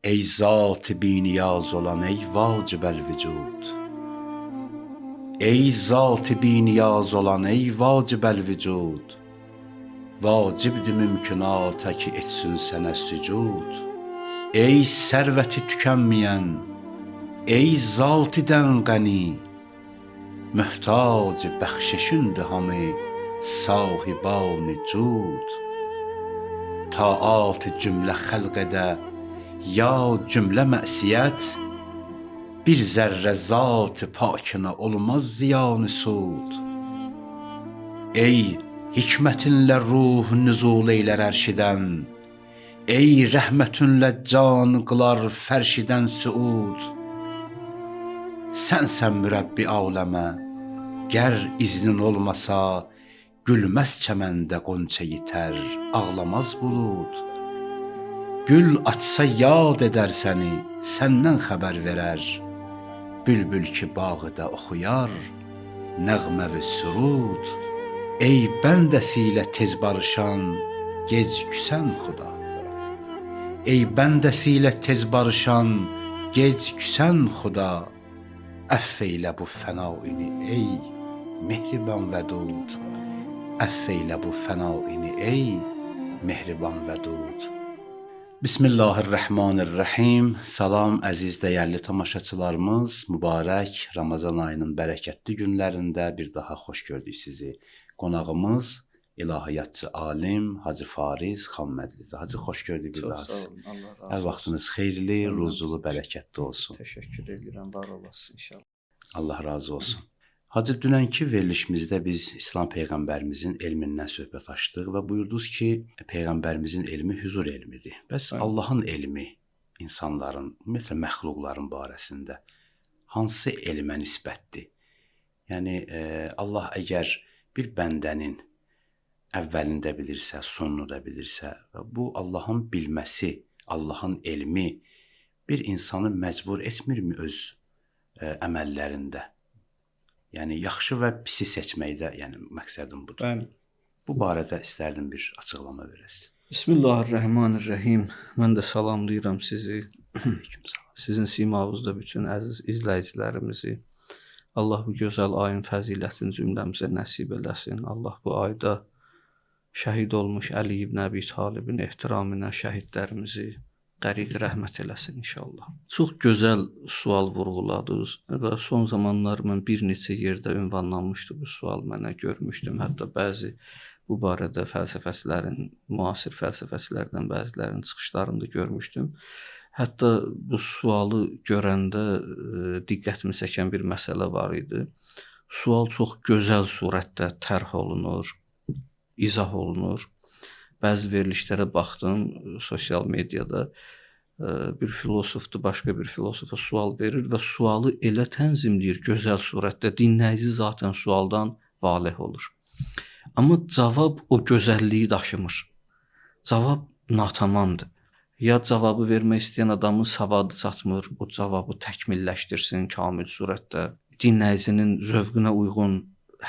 Ey zat-ı biniyaz olan ey vacibəl vücud. Ey zat-ı biniyaz olan ey vacibəl vücud. Vacibdir mümkünata ki etsin sənə sücud. Ey sərvəti tükənməyən, ey zat-dən qəni, möhtac bəxşişündür hamı sahiban cud. Taat cümlə xəlq edə, ya cümlə məsiyyət, bir zərrə zat-ı pakına olmaz ziyan-ı sud. Ey hikmətinlə ruh nüzul eylər ərşidən, ey rəhmətinlə can qılar fərşidən suud. Sənsən mürəbbi aləmə, gər iznin olmasa, gülməz çəməndə qonça yitər, ağlamaz bulud. Gül açsa yad edər səni, səndən xəbər verər. Bülbül ki bağda oxuyar, nəğmə və sürud. Ey bəndəsi ilə tez barışan, gec küsən Xuda. Ey bəndəsi ilə tez barışan, gec küsən Xuda. Əfv eylə bu fənaini ey mehriban vədud. Əfv eylə bu fənaini ey mehriban vədud. Bismillahirrahmanirrahim. Salam əziz dəyərli tamaşaçılarımız. Mübarək Ramazan ayının bərəkətli günlərində bir daha xoş gördük sizi. Qonağımız ilahiyyatçı alim Hacı Fariz Xanmədlidir. Hacı, xoş gördük bir Çox daha sağ sizi. olun. Allah razı Hər olsun. vaxtınız xeyirli, Səndən ruzulu, çox bərəkətli olsun. Təşəkkür edirəm. Var olasın inşallah. Allah razı olsun. Hacı, dünənki verilişimizdə biz İslam peyğəmbərimizin elmindən söhbət açdıq və buyurdunuz ki, peyğəmbərimizin elmi hüzur elmidir. Bəs Bəli. Allahın elmi insanların, ümumiyyətlə məxluqların barəsində hansı elmə nisbətdir? Yəni Allah əgər bir bəndənin əvvəlini də bilirsə, sonunu da bilirsə, və bu Allahın bilməsi, Allahın elmi bir insanı məcbur etmirmi öz əməllərində? Yəni yaxşı və pisi seçməkdə, yəni məqsədim budur. Bəli. Bu barədə istərdim bir açıqlama verəsiniz. Bismillahirrahmanirrahim. Mən də salamlayıram sizi. Aleykümselam. Sizin simavınızda bütün əziz izləyicilərimizi. Allah bu gözəl ayın fəzilətini cümləmizə nəsib eləsin. Allah bu ayda şəhid olmuş Əli ibn Əbi Talibin ehtiramına şəhidlərimizi qəriq rəhmət eləsin inşallah. Çox gözəl sual vurğuladınız və son zamanlar mən bir neçə yerdə ünvanlanmışdı bu sual, mənə görmüşdüm. Hətta bəzi bu barədə fəlsəfəçilərin, müasir fəlsəfəçilərdən bəzilərinin çıxışlarını da görmüşdüm. Hətta bu sualı görəndə diqqətimi çəkən bir məsələ var idi. Sual çox gözəl surətdə tərh olunur, izah olunur. Bəzi verilişlərə baxdım sosial mediada, bir filosofdur, başqa bir filosofa sual verir və sualı elə tənzimləyir gözəl surətdə, dinləyici zaten sualdan valeh olur. Amma cavab o gözəlliyi daşımır. Cavab natamamdır. Ya cavabı vermək istəyən adamın savadı çatmır, o cavabı təkmilləşdirsin kamil surətdə, dinləyicinin zövqünə uyğun,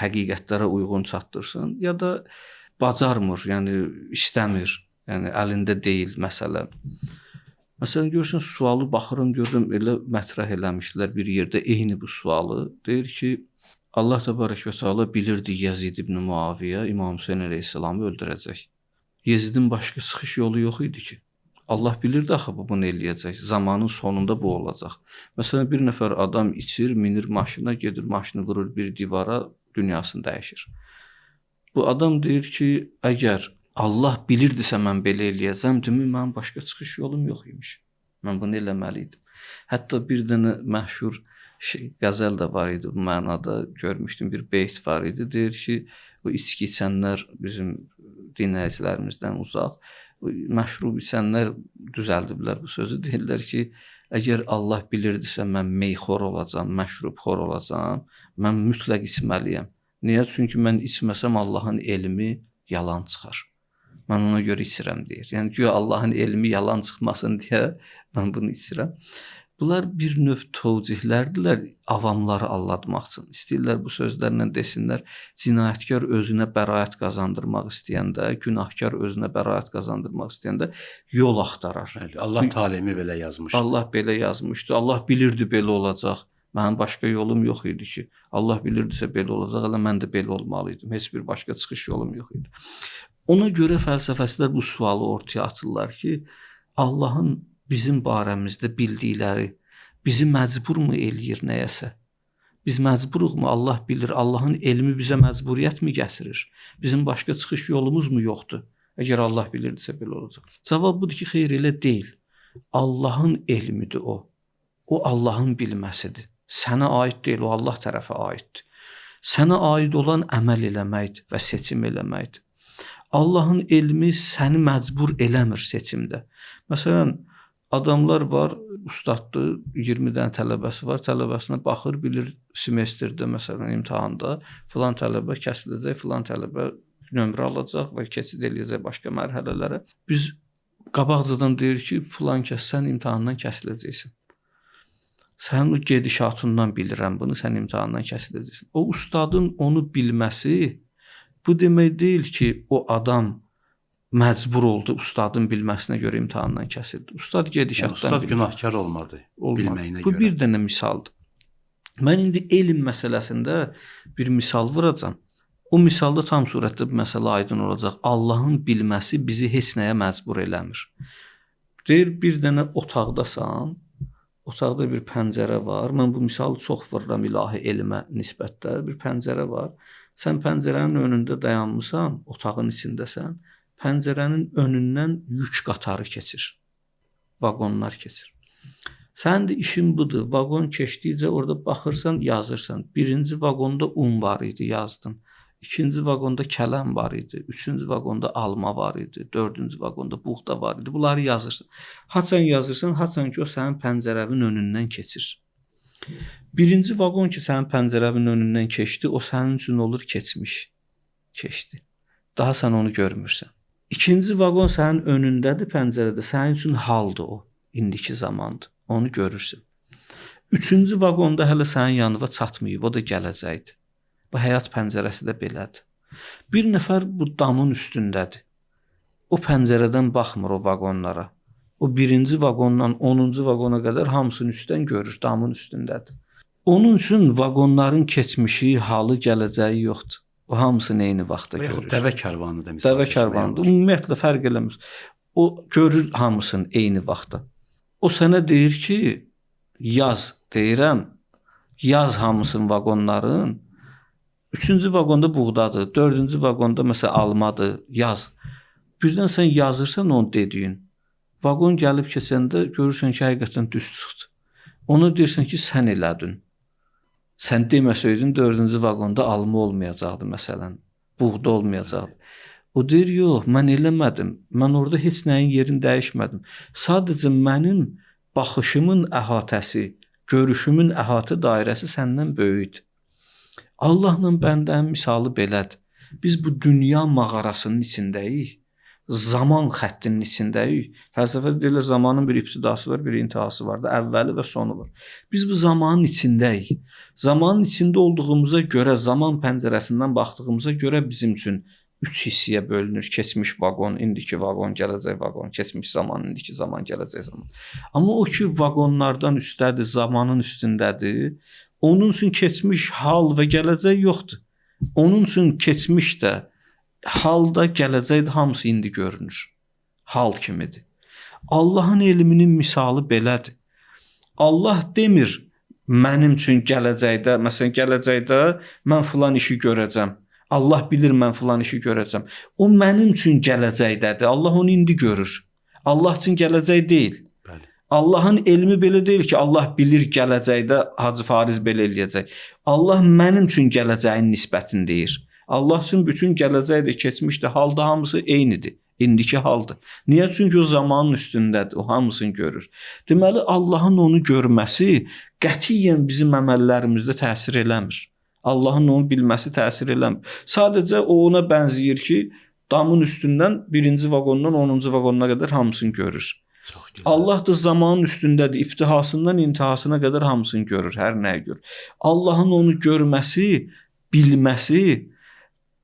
həqiqətlərə uyğun çatdırsın, ya da bacarmır, yəni istəmir, yəni əlində deyil məsələ. Məsələn, görürsən, sualı baxıram, görürəm, elə mətrəh eləmişlər bir yerdə eyni bu sualı. Deyir ki, Allah təbarək və təala bilirdi Yezid ibn Muaviyə İmam Hüseyn əleyhissalamı öldürəcək. Yezidin başqa çıxış yolu yox idi ki. Allah bilirdi axı bu bunu eləyəcək. Zamanın sonunda bu olacaq. Məsələn, bir nəfər adam içir, minir maşına, gedir maşını vurur bir divara, dünyasını dəyişir. Bu adam deyir ki, əgər Allah bilirdisə mən belə eləyəcəm, demək mənim başqa çıxış yolum yox imiş. Mən bunu eləməli idim. Hətta bir dənə məşhur qəzəl də var idi bu mənada, görmüşdüm, bir beyt var idi. Deyir ki, bu içki içənlər bizim dinləyicilərimizdən uzaq, məşrub içənlər düzəldiblər bu sözü. Deyirlər ki, əgər Allah bilirdisə mən meyxor olacam, məşrubxor olacam, mən mütləq içməliyəm. Niyə? Çünki mən içməsəm Allahın elmi yalan çıxar. Mən ona görə içirəm deyir. Yəni güya Allahın elmi yalan çıxmasın deyə mən bunu içirəm. Bunlar bir növ tövcihlərdirlər avamları aldatmaq üçün. İstəyirlər bu sözlərlə desinlər, cinayətkar özünə bəraət qazandırmaq istəyəndə, günahkar özünə bəraət qazandırmaq istəyəndə yol axtarar. Bəli, Allah talimi belə yazmışdı. Allah belə yazmışdı. Allah bilirdi belə olacaq. Mənim başqa yolum yox idi ki. Allah bilirdisə belə olacaq, elə mən də belə olmalı idim. Heç bir başqa çıxış yolum yox idi. Ona görə fəlsəfəçilər bu sualı ortaya atırlar ki, Allahın bizim barəmizdə bildikləri bizi məcburmu eləyir nəyəsə? Biz məcburuqmu? Allah bilir. Allahın elmi bizə məcburiyyət mi gətirir? Bizim başqa çıxış yolumuz mu yoxdur? Əgər Allah bilirdisə belə olacaq. Cavab budur ki, xeyr, elə deyil. Allahın elmidir o. O Allahın bilməsidir. Sənə aid deyil, o Allah tərəfə aiddir. Sənə aid olan əməl eləməkdir və seçim eləməkdir. Allahın elmi səni məcbur eləmir seçimdə. Məsələn, adamlar var, ustaddır, 20 dənə tələbəsi var, tələbəsinə baxır, bilir semestrdə, məsələn, imtahanda filan tələbə kəsiləcək, filan tələbə nömrə alacaq və keçid eləyəcək başqa mərhələlərə. Biz qabaqcadan deyir ki, filan kəs, sən imtahandan kəsiləcəksən. Sənin o gedişatından bilirəm bunu, sən imtahandan kəsiləcəksən. O ustadın onu bilməsi bu demək deyil ki, o adam məcbur oldu ustadın bilməsinə görə imtahandan kəsildi. Ustad gedişatdan yəni, ustad bilir. Günahkar olmadı bilməyinə Bu görə. Bir dənə misaldır. Mən indi elm məsələsində bir misal vuracam. O misalda tam surətdə bu məsələ aydın olacaq. Allahın bilməsi bizi heç nəyə məcbur eləmir. Deyir, bir dənə otaqdasan, otaqda bir pəncərə var. Mən bu misalı çox vururam ilahi elmə nisbətdə. Bir pəncərə var. Sən pəncərənin önündə dayanmısan, otağın içindəsən. Pəncərənin önündən yük qatarı keçir. Vaqonlar keçir. Sənin də işin budur. Vaqon keçdikcə orada baxırsan, yazırsan. Birinci vaqonda un var idi, yazdın. İkinci vaqonda kələm var idi, üçüncü vaqonda alma var idi, dördüncü vaqonda buğda var idi. Bunları yazırsan. Haçan yazırsan, haçan ki o sənin pəncərəvin önündən keçir. Birinci vaqon ki sənin pəncərəvin önündən keçdi, o sənin üçün olur keçmiş. Keçdi. Daha sən onu görmürsən. İkinci vaqon sənin önündədir pəncərədə, sənin üçün haldır o, indiki zamandır. Onu görürsən. Üçüncü vaqonda hələ sənin yanına çatmayıb, o da gələcəkdir. Bu həyat pəncərəsi də belədir. Bir nəfər bu damın üstündədir. O pəncərədən baxmır o vaqonlara. O birinci vaqondan 10-cu vaqona qədər hamısını üstdən görür, damın üstündədir. Onun üçün vaqonların keçmişi, halı, gələcəyi yoxdur. O hamısını eyni vaxtda görür. Dəvə karvanı da misal. Dəvə karvanı. Ümumiyyətlə fərq eləmir. O görür hamısını eyni vaxtda. O sənə deyir ki, yaz deyirəm, yaz hamısını vaqonların. Üçüncü vaqonda buğdadır, dördüncü vaqonda məsələn almadır, yaz. Birdən sən yazırsan onu dediyin. Vaqon gəlib keçəndə görürsən ki, həqiqətən düz çıxdı. Onu deyirsən ki, sən elədin. Sən deməsəydin dördüncü vaqonda alma olmayacaqdı məsələn, buğda olmayacaqdı. O deyir, yox, mən eləmədim. Mən orada heç nəyin yerini dəyişmədim. Sadəcə mənim baxışımın əhatəsi, görüşümün əhatə dairəsi səndən böyükdür. Allahla bəndənin misalı belədir. Biz bu dünya mağarasının içindəyik. Zaman xəttinin içindəyik. Fəlsəfədə deyirlər, zamanın bir ibtidası var, bir intihası var da, əvvəli və sonu var. Biz bu zamanın içindəyik. Zamanın içində olduğumuza görə, zaman pəncərəsindən baxdığımıza görə bizim üçün üç hissəyə bölünür. Keçmiş vaqon, indiki vaqon, gələcək vaqon, keçmiş zaman, indiki zaman, gələcək zaman. Amma o ki, vaqonlardan üstədir, zamanın üstündədir, onun üçün keçmiş, hal və gələcək yoxdur. Onun üçün keçmiş də, hal da, gələcək də hamısı indi görünür. Hal kimidir. Allahın elminin misalı belədir. Allah demir, mənim üçün gələcəkdə, məsələn, gələcəkdə mən filan işi görəcəm. Allah bilir mən filan işi görəcəm. O mənim üçün gələcəkdədir. Allah onu indi görür. Allah üçün gələcək deyil. Bəli. Allahın elmi belə deyil ki, Allah bilir gələcəkdə Hacı Fariz belə eləyəcək. Allah mənim üçün gələcəyin nisbətini deyir. Allah üçün bütün gələcək də, keçmiş də, hal da hamısı eynidir. İndiki haldır. Niyə? Çünki o zamanın üstündədir. O hamısını görür. Deməli, Allahın onu görməsi qətiyyən bizim əməllərimizdə təsir eləmir. Allahın onu bilməsi təsir eləmir. Sadəcə o ona bənzəyir ki, damın üstündən birinci vaqondan 10-cu vaqonuna qədər hamısını görür. Allah da zamanın üstündədir. İbtihasından intihasına qədər hamısını görür, hər nəyi görür. Allahın onu görməsi, bilməsi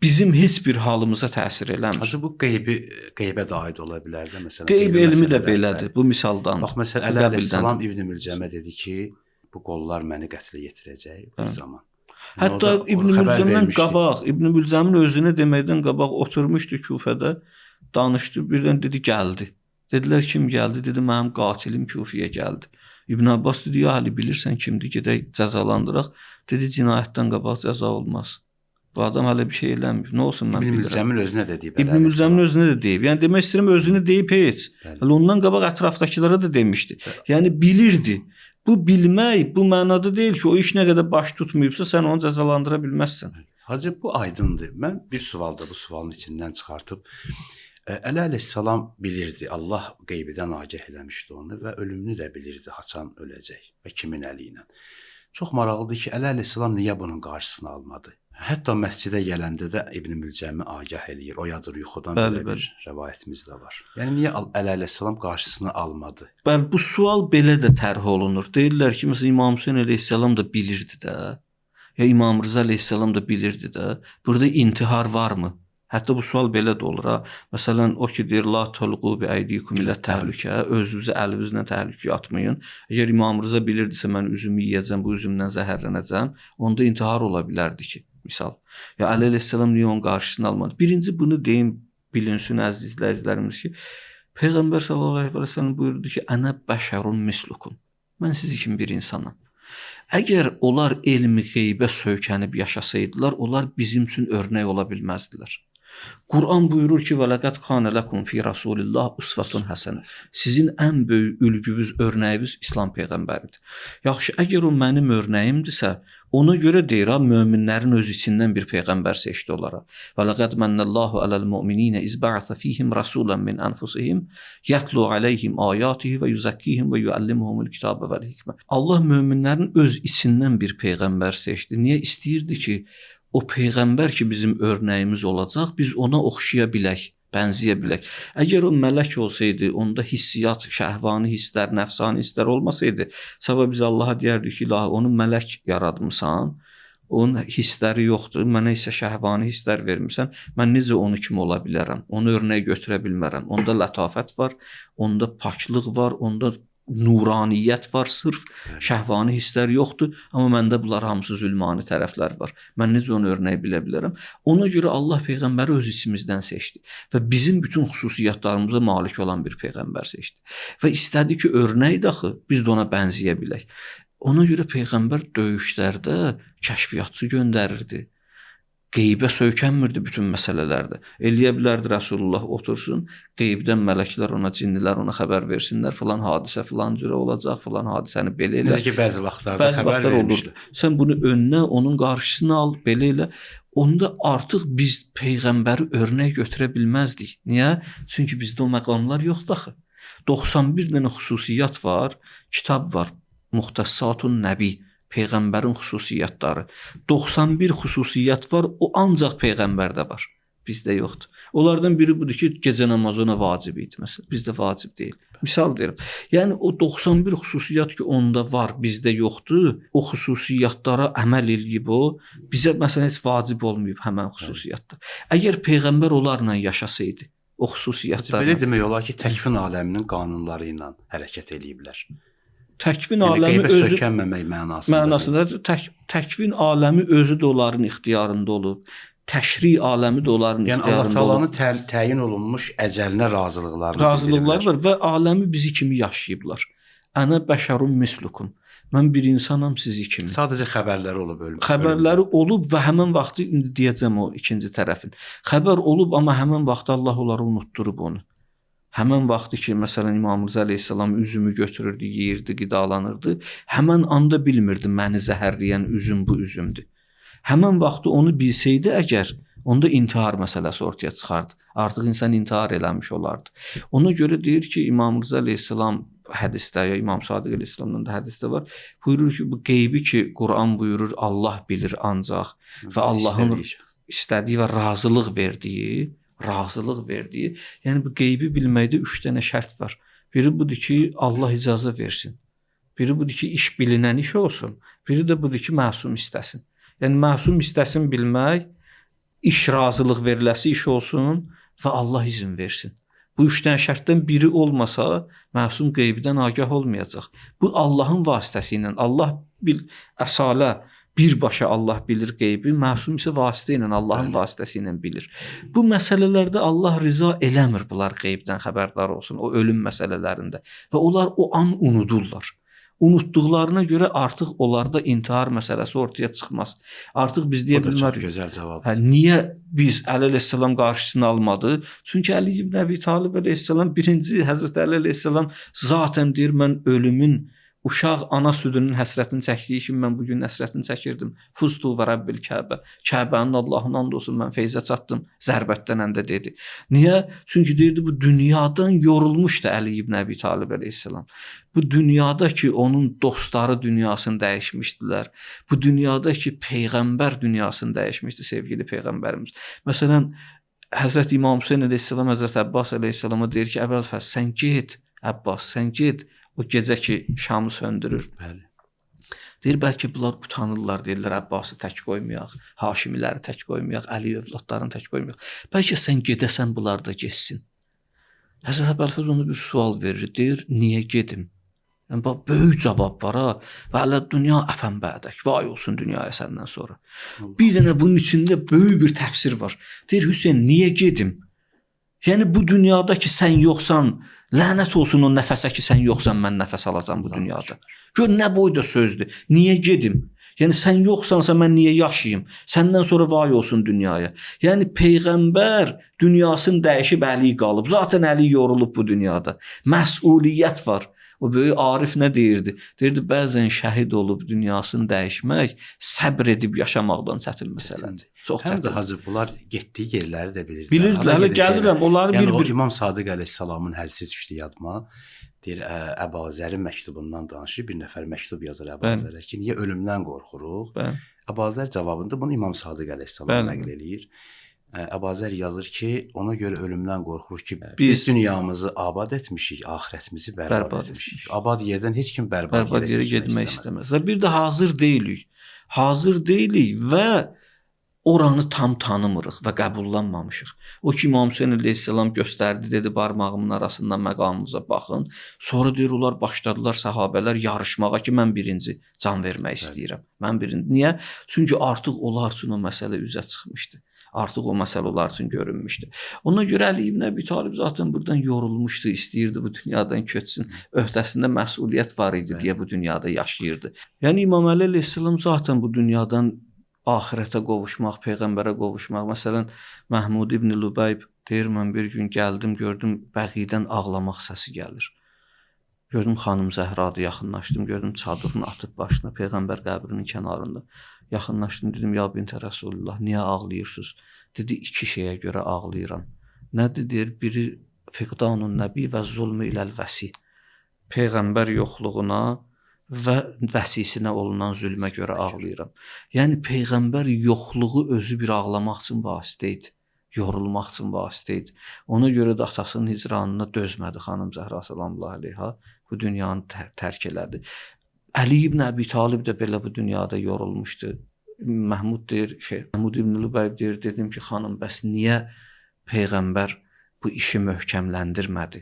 bizim heç bir halımıza təsir eləmir. Hacı, bu qeybə də aid ola bilər də məsələn. Qeyb elmi də belədir. Bu misaldandır. Bax məsələn Əli əleyhissalam İbn Mülcəmə dedi ki, bu qollar məni qətlə yetirəcək bu zaman. Hətta İbn Mülcəmdən qabaq, İbn Mülcəmin özünə deməkdən qabaq oturmuşdu Kufədə, danışdı, birdən dedi gəldi. Dedilər kim gəldi? Dedi mənim qatilim Kufiyə gəldi. İbn Abbas dedi ya Əli bilirsən kimdir, gedək cəzalandıraq. Dedi cinayətdən qabaq cəza olmaz. Bu adam hələ bir şey eləmir. Nə olsun mən bilirəm. İbn Mülcəmin özünə də deyib. İbn Mülcəmin özünə də deyib. Yəni demək istəyirəm özünü deyib heç. Hələ ondan qabaq ətrafdakılara da demişdi. Yəni bilirdi. Bu bilmək bu mənada deyil ki, o iş nə qədər baş tutmayıbsa sən onu cəzalandıra bilməzsən. Hacı, bu aydındır. Mən bir sual da bu sualın içindən çıxartıb Əli əleyhissalam bilirdi, Allah qeybidən agah eləmişdi onu və ölümünü də bilirdi, haçan öləcək və kimin əli ilə. Çox maraqlıdır ki, Əli əleyhissalam niyə bunun qarşısını almadı? Hətta məscidə gələndə də İbn Mülcəmi agah eləyir, oyadır yuxudan, belə bir rəvayətimiz də var. Yəni niyə Əli əleyhissalam qarşısını almadı? Bəli, bu sual belə də tərh olunur. Deyirlər ki, məsələn İmam Hüseyn əleyhissalam da bilirdi də, ya İmam Rıza əleyhissalam da bilirdi də. Burada intihar varmı? Hətta bu sual belə də olur ha. Məsələn, o ki deyir la tulqu bi aydikum ilə təhlükə, özünüzü əlinizlə təhlükəyə atmayın. Əgər İmam Rıza bilirdisə mən üzümü yeyəcəm, bu üzümdən zəhərlənəcəm, onda intihar ola bilərdi ki, misal. Ya Əli əleyhissalam niyə onun qarşısını almadı? Birinci bunu deyim, bilinsin əziz izləyicilərimiz ki, Peyğəmbər sallallahu əleyhi və səlləm buyurdu ki, ənə bəşərun mislukum. Mən sizi kimi bir insanam. Əgər onlar elmi qeybə söykənib yaşasaydılar, onlar bizim üçün örnək ola bilməzdilər. Quran buyurur ki, və ləqəd kanə ləkum fi Rasulillah usvatun həsənə. Sizin ən böyük ülgünüz, örnəyiniz İslam peyğəmbəridir. Yaxşı, əgər o mənim örnəyimdirsə, ona görə deyir ha, möminlərin öz içindən bir peyğəmbər seçdi onlara. Və ləqəd mənnəllahu ələl mu'minina iz ba'asa fihim rasulan min anfusihim yatlu aleyhim ayatihi və yuzakkihim və yuallimuhumul kitabə vəl hikmə. Allah möminlərin öz içindən bir peyğəmbər seçdi. Niyə istəyirdi ki, o peyğəmbər ki bizim örnəyimiz olacaq, biz ona oxşaya bilək, bənzəyə bilək. Əgər o mələk olsaydı, onda hissiyat, şəhvani hisslər, nəfsani hisslər olmasaydı, sabah biz Allaha deyərdik ki, ilahi, onu mələk yaratmısan, onun hissləri yoxdur, mənə isə şəhvani hisslər vermirsən, mən necə onu kimi ola bilərəm, onu örnək götürə bilmərəm. Onda lətafət var, onda paklıq var, onda nuraniyyət var, sırf şəhvani hisslər yoxdur, amma məndə bunlar hamısı zülmani tərəflər var. Mən necə onu örnək bilə bilərəm? Ona görə Allah peyğəmbəri öz içimizdən seçdi və bizim bütün xüsusiyyətlarımıza malik olan bir peyğəmbər seçdi. Və istədi ki, örnək daxı biz də ona bənzəyə bilək. Ona görə peyğəmbər döyüşlərdə kəşfiyyatçı göndərirdi. Qeybə söykənmirdi bütün məsələlərdə. Eləyə bilərdi Rəsulullah otursun, qeybdən mələklər ona, cinlilər ona xəbər versinlər, filan hadisə filan cürə olacaq, filan hadisəni belə elə. Necə ki bəzi vaxtlarda xəbər olurdu. Sən bunu önünə, onun qarşısını al, belə elə. Onda artıq biz peyğəmbəri örnək götürə bilməzdik. Niyə? Çünki bizdə o məqamlar yoxdur axı. 91 dənə xüsusiyyət var, kitab var. Muxtəssatun Nəbi. Peyğəmbərin xüsusiyyətləri. 91 xüsusiyyət var, o ancaq peyğəmbərdə var. Bizdə yoxdur. Onlardan biri budur ki, gecə namazı ona vacib idi məsələn. Bizdə vacib deyil. Misal deyirəm. Yəni o 91 xüsusiyyət ki, onda var, bizdə yoxdur. O xüsusiyyətlərə əməl eləyib o, bizə məsələn heç vacib olmayıb həmən xüsusiyyətlər. Əgər peyğəmbər onlarla yaşasaydı, o xüsusiyyətlərlə. Belə demək olar ki, təkvin aləminin qanunları ilə hərəkət eləyiblər. Təkvin yəni, aləmi özü söykənməmək mənasında. Təkvin aləmi özü də onların ixtiyarında olub. Təşri aləmi də onların yəni, ixtiyarında olub. Yəni Allah Taala'nın təyin olunmuş əcəlinə razılıqları var və aləmi bizi kimi yaşayıblar. Ənə bəşərun mislukum. Mən bir insanam sizi kimi. Sadəcə xəbərləri olub ölüm. Xəbərləri olub və həmin vaxtı indi deyəcəm o ikinci tərəfin. Xəbər olub amma həmin vaxtı Allah onları unutdurub onu. Həmən vaxtı ki, məsələn, İmam Rıza əleyhissalam üzümü götürürdü, yeyirdi, qidalanırdı. Həmən anda bilmirdi məni zəhərləyən üzüm bu üzümdür. Həmən vaxtı onu bilsəydi əgər, onda intihar məsələsi ortaya çıxardı. Artıq insan intihar eləmiş olardı. Ona görə deyir ki, İmam Rıza əleyhissalam hədisdə ya İmam Sadiq əleyhissalamdan da hədisdə var. Buyurur ki, bu qeybi ki, Quran buyurur, Allah bilir ancaq və Allahın istədiyi və razılıq verdiyi, yəni bu qeybi bilməkdə 3 dənə şərt var. Biri budur ki, Allah icazə versin. Biri budur ki, iş bilinən iş olsun. Biri də budur ki, məsum istəsin. Yəni məsum istəsin bilmək, iş razılıq veriləsi iş olsun və Allah izin versin. Bu üç dənə şərtdən biri olmasa, məsum qeybdən agah olmayacaq. Bu Allahın vasitəsi ilə, Allah bil əsalə birbaşa Allah bilir qeybi, məsum isə vasitə ilə, Allahın vasitəsi ilə bilir. Bu məsələlərdə Allah rıza eləmir bunlar qeybdən xəbərdar olsun, o ölüm məsələlərində və onlar o an unudurlar. Unutduqlarına görə artıq onlarda intihar məsələsi ortaya çıxmaz. Artıq biz deyə bilmərik. Çox gözəl cavabdır. Hə, niyə biz Əli əleyhissalam qarşısını almadı? Çünki Əli ibn Əbi Talib əleyhissalam birinci Həzrət Əli əleyhissalam zaten deyir mən ölümün uşaq ana südünün həsrətini çəkdiyi kimi mən bu gün həsrətini çəkirdim. Fuztu və Rəbbil Kəbə. Kəbənin Allahına and olsun mən feyzə çatdım. Zərbətdən əndə dedi. Niyə? Çünki deyirdi bu dünyadan yorulmuşdu Əli ibn Əbi Talib əleyhissalam. Bu dünyada ki onun dostları dünyasını dəyişmişdilər. Bu dünyada ki peyğəmbər dünyasını dəyişmişdi sevgili peyğəmbərimiz. Məsələn Həzrət İmam Hüseyn əleyhissalam Həzrət Əbbas əleyhissalama deyir ki, Əbəlfəz sən get, Əbbas sən get. O gecə ki Şamı söndürür. Bəli. Deyir bəlkə bunlar utanırlar, deyirlər Əbbası tək qoymayaq, Haşimiləri tək qoymayaq, Əli övladlarını tək qoymayaq. Bəlkə sən gedəsən, bunlar da getsin. Həzrət Əbəlfəz ona bir sual verir, deyir niyə gedim? Yəni bax böyük cavab var ha. Və ələ dünya əfən bədək. Vay olsun dünyaya səndən sonra. Bir dənə bunun içində böyük bir təfsir var. Deyir Hüseyn niyə gedim? Yəni bu dünyada ki sən yoxsan, lənət olsun o nəfəsə ki sən yoxsan, mən nəfəs alacam bu dünyada. Gör nə boyda sözdür. Niyə gedim? Yəni sən yoxsansa mən niyə yaşayım? Səndən sonra vay olsun dünyaya. Yəni peyğəmbər dünyasını dəyişib Əli qalıb. Zaten Əli yorulub bu dünyada. Məsuliyyət var. O böyük Arif nə deyirdi? Deyirdi bəzən şəhid olub dünyasını dəyişmək səbr edib yaşamaqdan çətin məsələdir. Çox çətin. Həm də Hacı bunlar getdiyi yerləri də bilirdilər. Bilirdilər. Hələ gəlirəm, onları yəni, bir-bir. İmam Sadiq əleyhissalamın hədisi düşdü yadıma. Deyir Əbazərin məktubundan danışır. Bir nəfər məktub yazır Əbazərə ki, niyə ölümdən qorxuruq? Bəli. Əbazər cavabında bunu İmam Sadiq əleyhissalam nəql eləyir. Əbazər yazır ki, ona görə ölümdən qorxuruq ki, biz dünyamızı abad etmişik, axirətimizi bərbad etmişik. Abad yerdən heç kim bərbad yerə getmək istəməz. Və bir də hazır deyilik. Hazır deyilik və oranı tam tanımırıq və qəbullanmamışıq. O ki İmam Hüseyn əleyhissalam göstərdi, dedi barmağımın arasından məqamımıza baxın. Sonra deyir onlar başladılar səhabələr yarışmağa ki, mən birinci can vermək istəyirəm. Mən birinci. Niyə? Çünki artıq onlar üçün o məsələ üzə çıxmışdı. Artıq o məsələ onlar üçün görünmüşdü. Ona görə Əli ibn Əbi Talib zaten buradan yorulmuşdu, istəyirdi bu dünyadan köçsün. Öhdəsində məsuliyyət var idi deyə bu dünyada yaşayırdı. Yəni İmam Əli əleyhissalam zaten bu dünyadan axirətə qovuşmaq, peyğəmbərə qovuşmaq. Məsələn, Məhmud ibn Lübeyb deyir, mən bir gün gəldim, gördüm Bəqidən ağlamaq səsi gəlir. Gördüm xanım Zəhradır, yaxınlaşdım, gördüm çadırını atıb başına peyğəmbər qəbrinin kənarında. Yaxınlaşdım, dedim ya bint Rəsulullah, niyə ağlayırsınız? Dedi iki şeyə görə ağlayıram. Nədir deyir, biri fiqdanun nəbi və zulmü iləl vəsi. Peyğəmbər yoxluğuna və vəsisinə olunan zülmə görə ağlayıram. Yəni peyğəmbər yoxluğu özü bir ağlamaq üçün vasitə idi. Yorulmaq üçün vasitə idi. Ona görə də atasının hicranına dözmədi xanım Zəhra salamullah əleyha. Bu dünyanı tərk elədi. Əli ibn Əbi Talib də belə bu dünyada yorulmuşdu. Məhmud deyir, Məhmud ibn Lübeyb deyir, dedim ki, xanım, bəs niyə peyğəmbər bu işi möhkəmləndirmədi?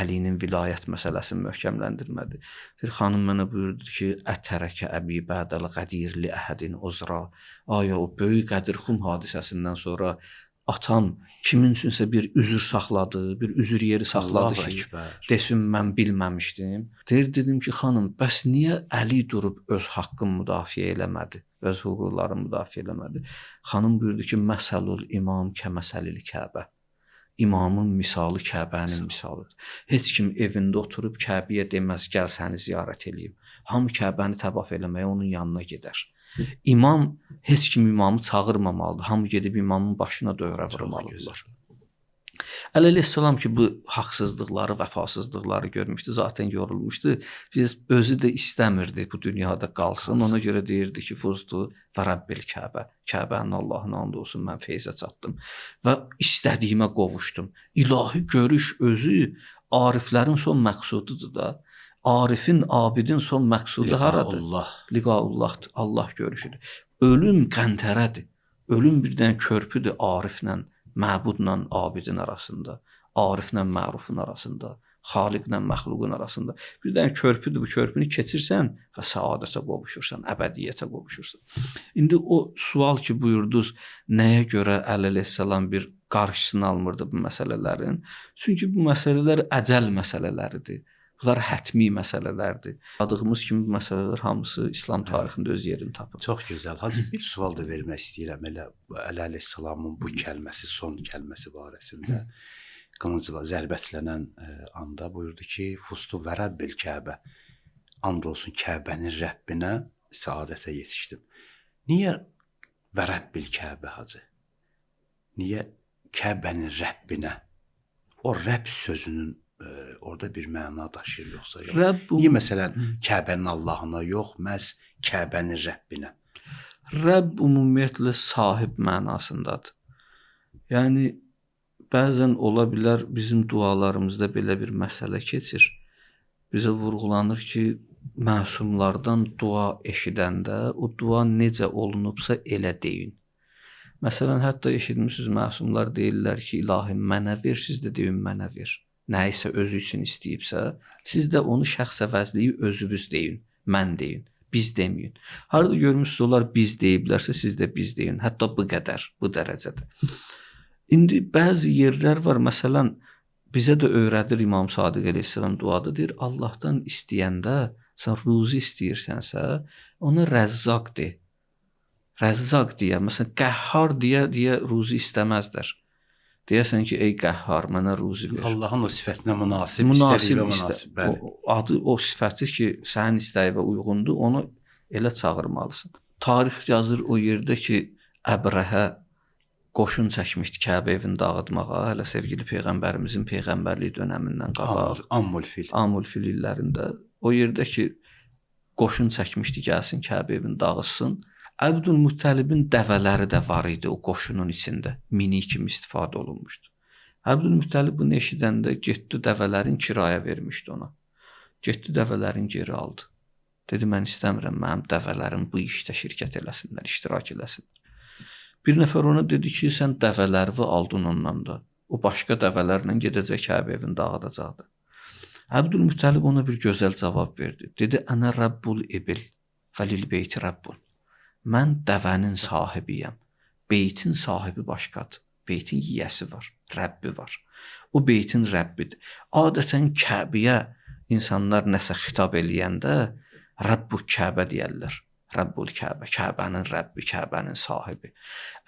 Əlinin vilayət məsələsini möhkəmləndirmədi. Deyir, xanım mənə buyurdu ki, ətərəkə əbi bədəl qədir li əhədin uzra. Aya, o böyük Qədirxum hadisəsindən sonra atam kimin üçünsə bir üzür saxladı, bir üzür yeri saxladı ki, desin mən bilməmişdim. Deyir, dedim ki, xanım, bəs niyə Əli durub öz haqqını müdafiə eləmədi, öz hüquqlarını müdafiə eləmədi? Xanım buyurdu ki, məsəlul imam kəməsəlil Kəbə. İmamın misalı Kəbənin misalıdır. Heç kim evində oturub Kəbəyə deməz, gəl səni ziyarət eləyim. Hamı Kəbəni təvaf eləməyə onun yanına gedər. İmam, heç kim imamı çağırmamalıdır. Hamı gedib imamın başına dövrə vurmalıdırlar. Əli əleyhissalam ki, bu haqsızlıqları, vəfasızlıqları görmüşdü, zaten yorulmuşdu. Biz özü də istəmirdi bu dünyada qalsın. Ona görə deyirdi ki, fuzdu və Rəbbil Kəbə. Kəbənin Allahına and olsun, mən feyzə çatdım və istədiyimə qovuşdum. İlahi görüş özü Ariflərin son məqsududur da. Arifin, abidin son məqsudu haradır? Allah. Liqaullahdır, Allah görüşüdür. Ölüm qəntərədir. Ölüm bir dənə körpüdür ariflə, məbudla abidin arasında, ariflə mərufun arasında, xaliqlə məxluqun arasında. Bir dənə körpüdür, bu körpünü keçirsən və səadətə qovuşursan, əbədiyyətə qovuşursan. İndi o sual ki buyurdunuz, nəyə görə Əli əleyhissalam bir qarşısını almırdı bu məsələlərin? Çünki bu məsələlər əcəl məsələləridir. Bunlar hətmi məsələlərdir. Adığımız kimi bu məsələlər hamısı İslam tarixində öz yerini tapır. Çox gözəl. Hacı, bir sual da vermək istəyirəm elə Əli əleyhissalamın bu kəlməsi, son kəlməsi barəsində. Qılıncla zərbətlənən anda buyurdu ki, Fustu və Rəbbil Kəbə. And olsun Kəbənin Rəbbinə səadətə yetişdim. Niyə və Rəbbil Kəbə hacı? Niyə Kəbənin Rəbbinə? O Rəbb sözünün orada bir məna daşıyır yoxsa yox? Rəbb, niyə məsələn Kəbənin Allahına yox, məhz Kəbənin Rəbbinə? Rəbb ümumiyyətlə sahib mənasındadır. Yəni bəzən ola bilər bizim dualarımızda belə bir məsələ keçir. Bizə vurğulanır ki, məsumlardan dua eşidəndə o dua necə olunubsa elə deyin. Məsələn, hətta eşitmişsiniz, məsumlar deyirlər ki, ilahi mənə ver, siz də deyin mənə ver. Nəyisə özü üçün istəyibsə, siz də onu şəxs əvəzliyi özünüz deyin, mən deyin, biz deməyin. Harada görmüşsünüz, onlar biz deyiblərsə, siz də biz deyin. Hətta bu qədər, bu dərəcədə. İndi bəzi yerlər var, məsələn, bizə də öyrədir İmam Sadiq əleyhissalam duada, deyir, Allahdan istəyəndə, sən ruzi istəyirsənsə, ona rəzzaq de. Rəzzaq deyə, məsələn, qəhhar deyə ruzi istəməzlər. Deyəsən ki, ey qəhhar, mənə ruzi ver. Allahın o sifətinə münasib, istədiyinə münasib. Bəli. O, adı, o sifəti ki, sənin istəyinə uyğundur, onu elə çağırmalısın. Tarix yazır o yerdə ki, Əbrəhə qoşun çəkmişdi Kəbə evini dağıtmağa, hələ sevgili Peyğəmbərimizin peyğəmbərlik dönəmindən qabaq. Amul fil. Amul fil illərində. O yerdə ki, qoşun çəkmişdi, gəlsin Kəbə evini dağıtsın. Əbdülmüttəlibin dəvələri də var idi o qoşunun içində, mini kimi istifadə olunmuşdu. Əbdülmüttəlib bunu eşidəndə getdi dəvələrin kirayə vermişdi ona. Getdi dəvələrin geri aldı. Dedi, mən istəmirəm, mənim dəvələrim bu işdə şirkət eləsinlər, iştirak eləsinlər. Bir nəfər ona dedi ki, sən dəvələrini aldın ondan da. O başqa dəvələrlə gedəcək Kəbə evini dağıdacaqdı. Əbdülmüttəlib ona bir gözəl cavab verdi. Dedi, ənə rəbbul ibil və lil beyti rəbbun. Mən dəvənin sahibiyəm. Beytin sahibi başqadır. Beytin yiyəsi var, Rəbbi var. O beytin Rəbbidir. Adətən Kəbəyə insanlar nəsə xitab eləyəndə Rəbbul Kəbə deyərlər. Rəbbul Kəbə, Kəbənin Rəbbi, Kəbənin sahibi.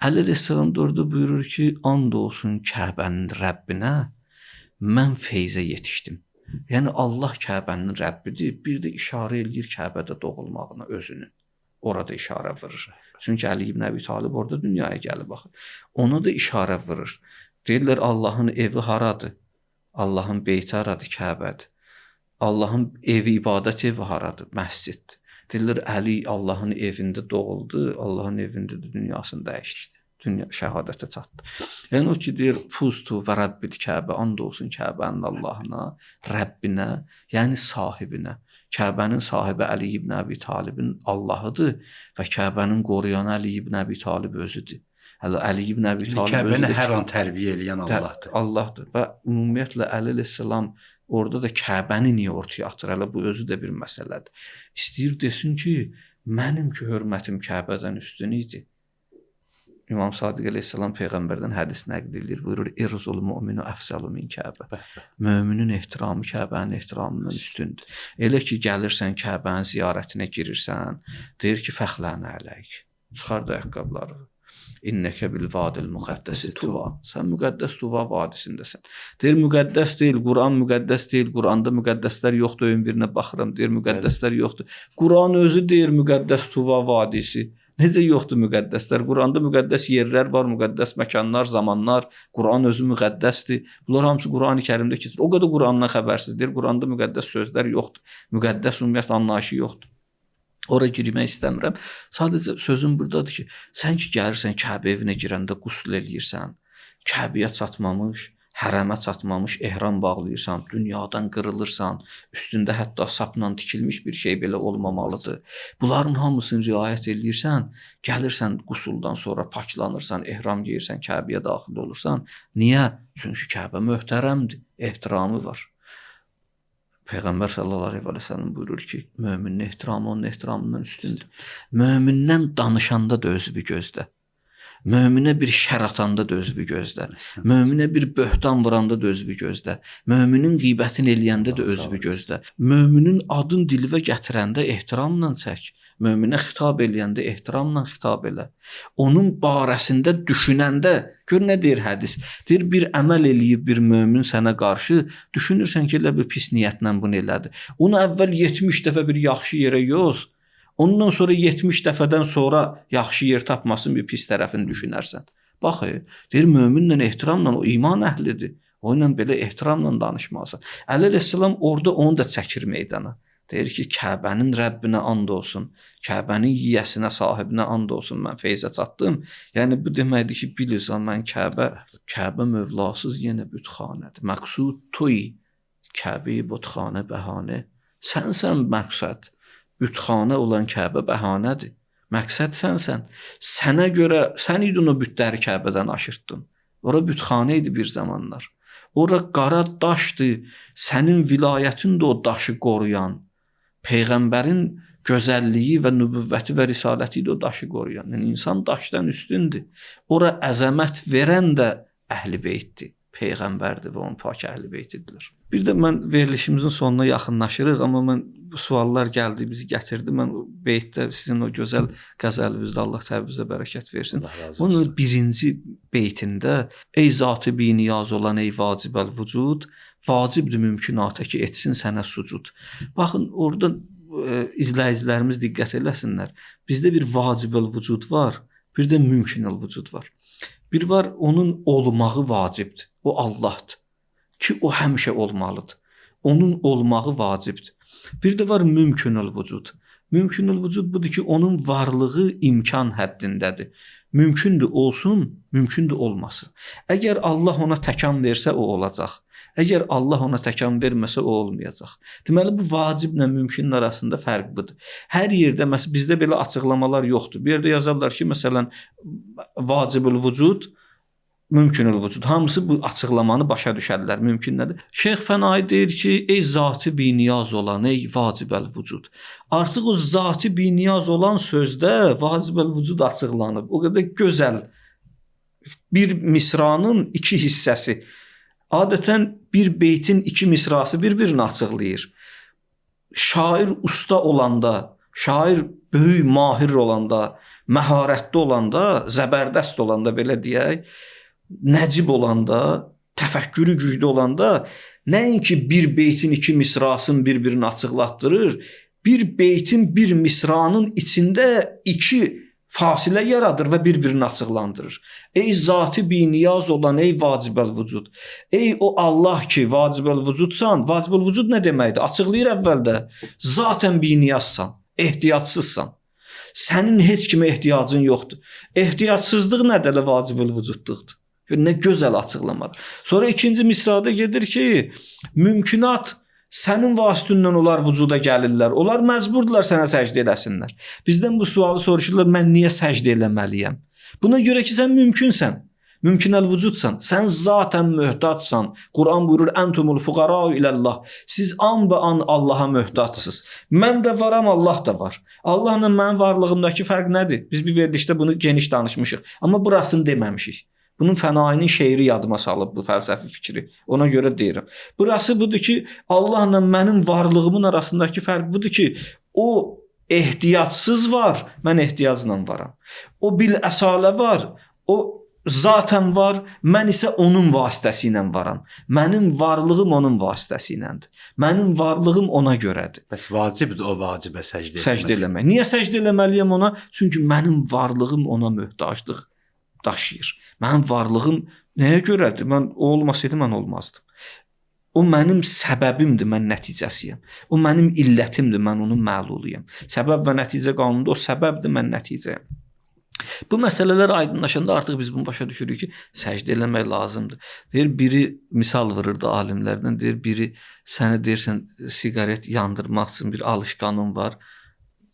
Əli əleyhissalam da orada buyurur ki, and olsun Kəbənin Rəbbinə, mən feyzə yetişdim. Yəni Allah Kəbənin Rəbbidir. Bir də işarə eləyir Kəbədə doğulmağına özünün. Orada işarə vurur. Çünki Əli ibn Əbi Talib orada dünyaya gəlib axı. Ona da işarə vurur. Deyirlər Allahın evi haradır? Allahın beyti haradır? Kəbədir. Allahın evi, ibadət evi haradır? Məsciddir. Deyirlər Əli Allahın evində doğuldu, Allahın evində də dünyasını dəyişdi. Dünya şəhadətə çatdı. Yəni o ki deyir Fustu və Rəbbil Kəbə, and olsun Kəbənin Allahına, Rəbbinə, yəni sahibinə. Kəbənin sahibi Əli ibn Əbi Talibin Allahıdır və Kəbənin qoruyanı Əli ibn Əbi Talib özüdür. Hələ Əli ibn Əbi Talib Kəbəni hər an tərbiyə eləyən Allahdır. Allahdır və ümumiyyətlə Əli əleyhissalam orada da Kəbəni niyə ortaya atır? Hələ bu özü də bir məsələdir. İstəyir desin ki, mənim ki hörmətim Kəbədən üstün idi. İmam Sadiq əleyhissalam peyğəmbərdən hədis nəql edir, buyurur: "İrzul müminu əfzalu min Kəbə." Möminin ehtiramı Kəbənin ehtiramından üstündür. Elə ki gəlirsən Kəbənin ziyarətinə girirsən, deyir ki, fəxlənə əleyk. Çıxar da ayaqqabıları. İnnəkə bil vadil müqəddəsi Tuva. Sən müqəddəs Tuva vadisindəsən. Deyir müqəddəs deyil, Quran müqəddəs deyil, Quranda müqəddəslər yoxdur, öyün birinə baxıram, deyir müqəddəslər yoxdur. Quran özü deyir müqəddəs Tuva vadisi. Necə yoxdur müqəddəslər? Quranda müqəddəs yerlər var, müqəddəs məkanlar, zamanlar. Quran özü müqəddəsdir. Bunlar hamısı Qurani Kərimdə keçir. O qədər Qurandan xəbərsizdir. Quranda müqəddəs sözlər yoxdur. Müqəddəs ümumiyyətlə anlayışı yoxdur. Ora girmək istəmirəm. Sadəcə sözüm buradadır ki, sən ki gəlirsən Kəbə evinə girəndə qusl eləyirsən, Kəbəyə çatmamış Hərəmə çatmamış ehram bağlayırsan, dünyadan qırılırsan, üstündə hətta sapla tikilmiş bir şey belə olmamalıdır. Bunların hamısını riayət eləyirsən, gəlirsən qusuldan sonra paklanırsan, ehram geyirsən, Kəbəyə daxil olursan. Niyə? Çünki Kəbə möhtərəmdir, ehtiramı var. Peyğəmbər sallallahu əleyhi və səlləm buyurur ki, möminin ehtiramı onun ehtiramından üstündür. Mömindən danışanda da özü bir gözdə. Möminə bir şər atanda da özü bir gözdə. Möminə bir böhtan vuranda da özü bir gözdə. Möminin qeybətini eləyəndə də özü bir gözdə. Möminin adın dilivə gətirəndə ehtiramla çək. Möminə xitab eləyəndə ehtiramla xitab elə. Onun barəsində düşünəndə, gör nə deyir hədis. Deyir, bir əməl eləyib bir mömin sənə qarşı, düşünürsən ki, elə bir pis niyyətlə bunu elədi. Onu əvvəl 70 dəfə bir yaxşı yerə yoz. Ondan sonra 70 dəfədən sonra yaxşı yer tapmasın, bir pis tərəfini düşünərsən. Bax, deyir, möminlə ehtiramla, o iman əhlidir. O ilə belə ehtiramla danışmalısan. Əli əleyhissalam orada onu da çəkir meydana. Deyir ki, Kəbənin Rəbbinə and olsun, Kəbənin yiyəsinə, sahibinə and olsun, mən feyzə çatdım. Yəni, bu deməkdir ki, bilirsən, mən Kəbə mövlasız yenə bütxanədir. Məqsud tuy, Kəbi butxanə bəhanə. Sənsən məqsəd. Bütxanə olan Kəbə bəhanədir. Məqsəd sənsən. Sənə görə sən idin o bütləri Kəbədən aşırtdın. Ora bütxanə idi bir zamanlar. Ora qara daşdır. Sənin vilayətin də o daşı qoruyan. Peyğəmbərin gözəlliyi və nübüvvəti və risaləti də o daşı qoruyan. Yəni, insan daşdan üstündür. Ora əzəmət verən də əhl-i beytdir. Peyğəmbərdir və onun pak əhl-i beytidirlər. Bir də mən verilişimizin sonuna yaxınlaşırıq, amma mən bu suallar gəldi, bizi gətirdi. Mən beytdə sizin o gözəl qəzəlinizdə Allah təvəzzə bərəkət versin. Onun birinci beytində ey zatı biniyaz olan ey vacibəl vücud, vacibdir mümkünata ki etsin sənə sucud. Baxın, orada izləyicilərimiz diqqət eləsinlər. Bizdə bir vacibəl vücud var, bir də mümkünəl vücud var. Bir var, onun olmağı vacibdir. O Allahdır ki, o həmişə olmalıdır. Onun olmağı vacibdir. Bir də var mümkünül vücud. Mümkünül vücud budur ki, onun varlığı imkan həddindədir. Mümkündür olsun, mümkündür olmasın. Əgər Allah ona təkan versə, o olacaq. Əgər Allah ona təkan verməsə, o olmayacaq. Deməli, bu vaciblə mümkünün arasında fərq budur. Hər yerdə, məsələn, bizdə belə açıqlamalar yoxdur. Bir yerdə yazarlar ki, məsələn, vacibül vücud, mümkünül vücud. Hamısı bu açıqlamanı başa düşərlər. Mümkün nədir? Şeyx Fənai deyir ki, ey zatı biniyaz olan, ey vacibəl vücud. Artıq o zatı biniyaz olan sözdə vacibəl vücud açıqlanıb. O qədər gözəl bir misranın iki hissəsi. Adətən bir beytin iki misrası bir-birini açıqlayır. Şair usta olanda, şair böyük mahir olanda, məharətli olanda, zəbərdəst olanda belə deyək, nəcib olanda, təfəkkürü güclü olanda nəinki bir beytin iki misrasını bir-birini açıqlatdırır, bir beytin bir misranın içində iki fasilə yaradır və bir-birini açıqlandırır. Ey zatı biniyaz olan, ey vacibəl vücud. Ey o Allah ki, vacibəl vücudsan, vacibəl vücud nə deməkdir? Açıqlayır əvvəldə. Zaten biniyazsan, ehtiyacsızsan. Sənin heç kimə ehtiyacın yoxdur. Ehtiyacsızlıq nədir? Elə vacibəl vücudluqdur. Nə gözəl açıqlamadır. Sonra ikinci misrada gedir ki, mümkünat sənin vasitəndən onlar vücuda gəlirlər. Onlar məcburdular sənə səcdə eləsinlər. Bizdən bu sualı soruşurlar, mən niyə səcdə eləməliyəm? Buna görə ki, sən mümkünsən. Mümkünəl vücudsan. Sən zaten möhtacsan. Quran buyurur, Entumul fuqarau ilallah. Siz an be an Allaha möhtacsınız. Mən də varam, Allah da var. Allahla mənim varlığımdakı fərq nədir? Biz bir verilişdə bunu geniş danışmışıq. Amma burasını deməmişik. Bunun Fənainin şeiri yadıma salıb bu fəlsəfi fikri. Ona görə deyirəm. Burası budur ki, Allahla mənim varlığımın arasındakı fərq budur ki, o ehtiyacsız var, mən ehtiyacla varam. O bil əsalə var, o zaten var, mən isə onun vasitəsi ilə varam. Mənim varlığım onun vasitəsi iləndir. Mənim varlığım ona görədir. Bəs vacibdir o vacibə səcdə etmək. Səcdə eləmək. Niyə səcdə eləməliyəm ona? Çünki mənim varlığım ona möhtaclıq daşıyır. Mənim varlığım nəyə görədir? Mən o olmasaydı mən olmazdım. O mənim səbəbimdir, mən nəticəsiyəm. O mənim illətimdir, mən onun məluluyam. Səbəb və nəticə qanununda o səbəbdir, mən nəticəyəm. Bu məsələlər aydınlaşanda artıq biz bunu başa düşürük ki, səcdə eləmək lazımdır. Deyir, biri misal vururdu alimlərdən, deyir, biri səni deyirsən siqaret yandırmaq üçün bir alışqanın var.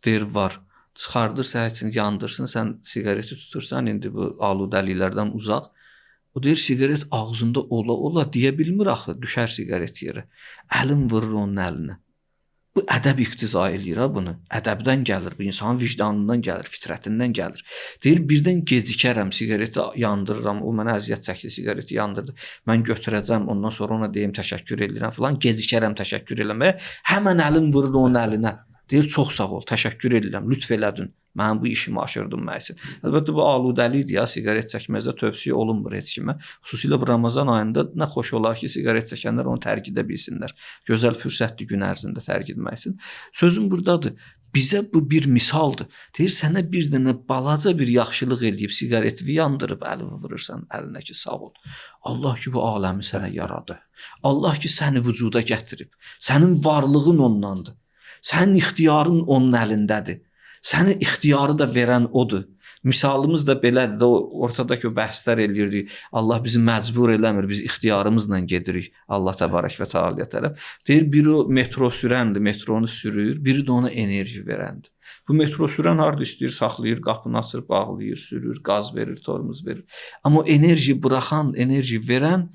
Deyir, var. Çıxardır sənin üçün yandırsın, sən siqareti tutursan, indi bu aludəliklərdən uzaq. O deyir, siqaret ağzında ola-ola deyə bilmir axı, düşər siqaret yerə. Əlin vurur onun əlinə. Bu ədəb iqtiza eləyir ha bunu. Ədəbdən gəlir, bu insanın vicdanından gəlir, fitrətindən gəlir. Deyir, birdən gecikərəm, siqareti yandırıram, o mənə əziyyət çəkdi, siqareti yandırdı. Mən götürəcəm, ondan sonra ona deyim təşəkkür eləyirəm filan, gecikərəm təşəkkür eləməyə. Həmən əlim vurur onun əlinə. Deyir, çox sağ ol, təşəkkür eləyirəm, lütf elədin. Mənim bu işimi aşırdın mənim üçün. Əlbəttə bu aludəlikdir ya, siqaret çəkməzdə tövsiyə olunmur heç kimə. Xüsusilə bu Ramazan ayında nə xoş olar ki, siqaret çəkənlər onu tərk edə bilsinlər. Gözəl fürsətdir gün ərzində tərk etmək üçün. Sözüm burdadır. Bizə bu bir misaldır. Deyir, sənə bir dənə balaca bir yaxşılıq eləyib, siqareti yandırıb əlini vurursan əlinə ki, sağ ol. Allah ki, bu aləmi sənə yaradı. Allah ki, səni vücuda gətirib. Sənin varlığın ondandır. Sənin ixtiyarın onun əlindədir. Səni ixtiyarı da verən odur. Misalımız da belədir də, o ortadakı o bəhslər eləyirdik. Allah bizi məcbur eləmir, biz ixtiyarımızla gedirik Allah təbarək və təalaya tərəf. Deyir, biri o metro sürəndir, metronu sürür, biri də ona enerji verəndir. Bu metro sürən harda istəyir, saxlayır, qapını açır, bağlayır, sürür, qaz verir, tormuz verir. Amma o enerji buraxan, enerji verən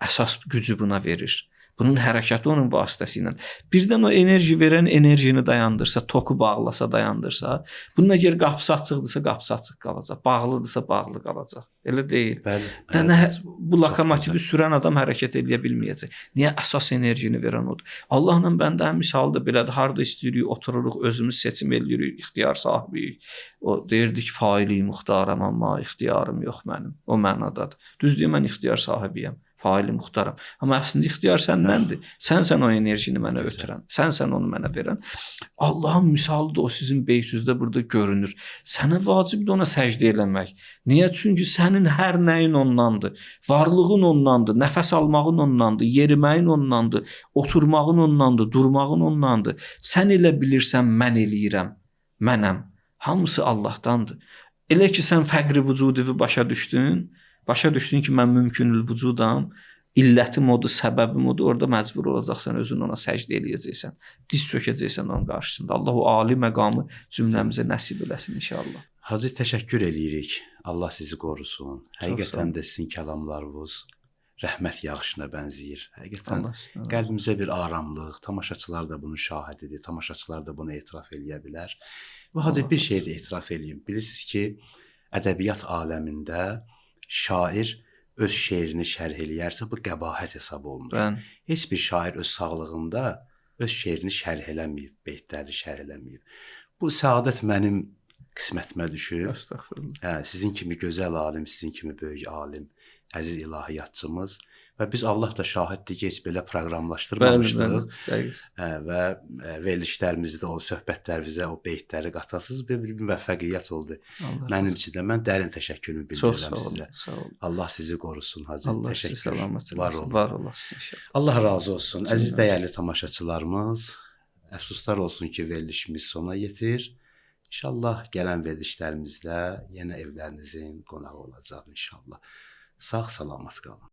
əsas gücü buna verir. Bunun hərəkəti onun vasitəsilə. Birdən o enerji verən enerjini dayandırsa, toku bağlasa, dayandırsa, bunun əgər qapısı açıqdırsa, qapısı açıq qalacaq, bağlıdırsa, bağlı qalacaq. Elə deyil. Bəli. Dənə bu lokomotivi sürən adam hərəkət eləyə bilməyəcək. Niyə? Əsas enerjini verən odur. Allahla bəndənin misalı da belədir. Harda istəyirik, otururuq, özümüz seçim eləyirik, ixtiyar sahibiyik. O deyirdik, failiyim, muxtaram, amma ixtiyarım yox mənim. O mənadadır. Düz deyim, mən ixtiyar sahibiyəm. Faili muxtaram. Amma əslində ixtiyar səndəndir. Sənsən o enerjini mənə ötürən. Sənsən onu mənə verən. Allahın misalı da o sizin beytünüzdə burada görünür. Sənə vacibdir ona səcdə eləmək. Niyə? Çünki sənin hər nəyin ondandır. Varlığın ondandır, nəfəs almağın ondandır, yeriməyin ondandır, oturmağın ondandır, durmağın ondandır. Sən elə bilirsən, mən eləyirəm, mənəm. Hamısı Allahdandır. Elə ki sən fəqri vücudu başa düşdün, başa düşdün ki, mən mümkünül vücudam, illətim odur, səbəbim odur, orada məcbur olacaqsan, özün ona səcdə eləyəcəksən, diz çökəcəksən onun qarşısında. Allah o ali məqamı cümləmizə nəsib eləsin inşallah. Hacı, təşəkkür eləyirik. Allah sizi qorusun. Həqiqətən də sizin kəlamlarınız rəhmət yağışına bənzəyir. Həqiqətən qəlbimizə bir aramlıq, tamaşaçılar da bunu şahid edir, tamaşaçılar da bunu etiraf eləyə bilər. Və Hacı, bir şey də etiraf eləyim. Bilirsiniz ki, ədəbiyyat aləmində şair öz şeirini şərh eləyərsə, bu qəbahət hesab olunur. Mən... Heç bir şair öz sağlığında öz şeirini şərh eləməyib, beytlərini şərh eləməyib. Bu səadət mənim qismətimə düşüb. Estağfurullah. Hə, sizin kimi gözəl alim, sizin kimi böyük alim, əziz ilahiyyatçımız və biz Allah da şahiddir ki, heç belə proqramlaşdırmamışdıq. Bəli, bəli. Və verilişlərimizdə o söhbətlərimizə o beytləri qatasız bir müvəffəqiyyət oldu. Allah mənim üçün də mən dərin təşəkkürümü bildirirəm sizə. Sağ olun. Allah sizi qorusun Hacı. Allah sizi salamat eləsin. Var olasın inşallah. Allah razı olsun. Əziz dəyərli tamaşaçılarımız, əfsuslar olsun ki, verilişimiz sona yetir. İnşallah gələn verilişlərimizdə yenə evlərinizin qonağı olacaq inşallah. Sağ salamat qalın.